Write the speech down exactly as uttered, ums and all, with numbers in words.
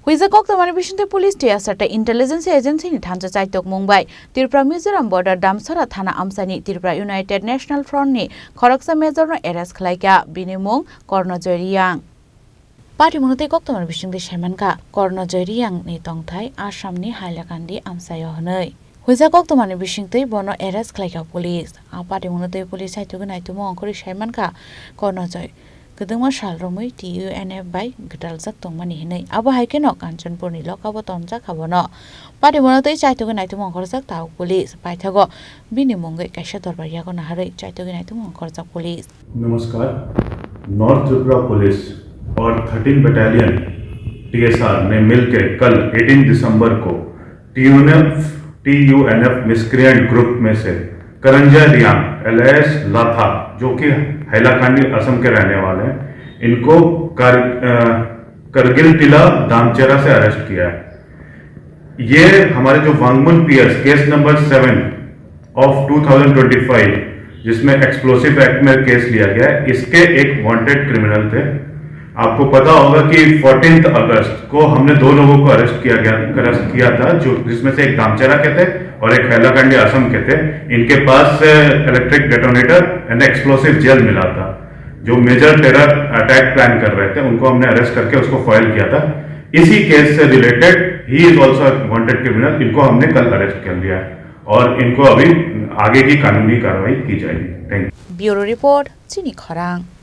Huijak koktwmani bisingtwi police tei aswk tei intelligence agency ni thansa chaitokmung bai Tripura Mizoram border Damsara thana amchaini Tripura United National Front ni khoroksa major no arrest khlaikha, bini mung Kornojoy Riyang. Patimungno tei koktwmani bisingtwi saimankha Kornojoy Riyang ni tongthai Assam ni Hailakandi amchaio hwnwi. Huijak koktwmani bisingtwi bono arrest khlaikha police. A patimungno tei police saitugwi naitukmung ongkhorwi saimankha Kornojoy kwdwngma sal romwi T U N F bai gwtaljak tongmani hinwi. Abo hai kheno Kanchanpurni lokabo tonjak abono. Patimungno tei saitugwi naitukmung ongkhorjak tabuk police. Paithago bini mungwi kaisa dorbar yago naharwi saitugwi naitukmung ongkhorjak police. नमस्कार। नॉर्थ त्रिपुरा पुलिस और thirteen battalion TSR ने मिलकर कल एटीन दिसंबर को टीयूएनएफ टीयूएनएफ miscreant group में से करंजा रियांग एलायस लाथा, जो कि हैलाकांडी असम के रहने वाले हैं, इनको कर, अ, करगिल टिला दामचेरा से अरेस्ट किया है। ये हमारे जो वांगमुन PS case number seven of two thousand twenty five, जिसमें एक्सप्लोसिव एक्ट में केस लिया गया है, इसके एक वांटेड क्रिमिनल थे। आपको पता होगा कि फोर्टीन्थ अगस्त को हमने दो लोगों को अरेस्ट किया गया, अरेस्ट किया था, जो, जिसमें से एक दामचेरा के थे और एक हैलाकांडी असम के थे। इनके पास से electric detonator and explosive gel मिला था। जो मेजर टेरर अटैक प्लान कर रहे थे, उनको हमने अरेस्ट करके उसको फॉइल किया था। इसी केस से related he is also wanted criminal, इनको हमने कल अरेस्ट कर लिया है और इनको अभी आगे की कानूनी कार्रवाई की जाएगी। Thank you. Bureau report, Chini Khorang.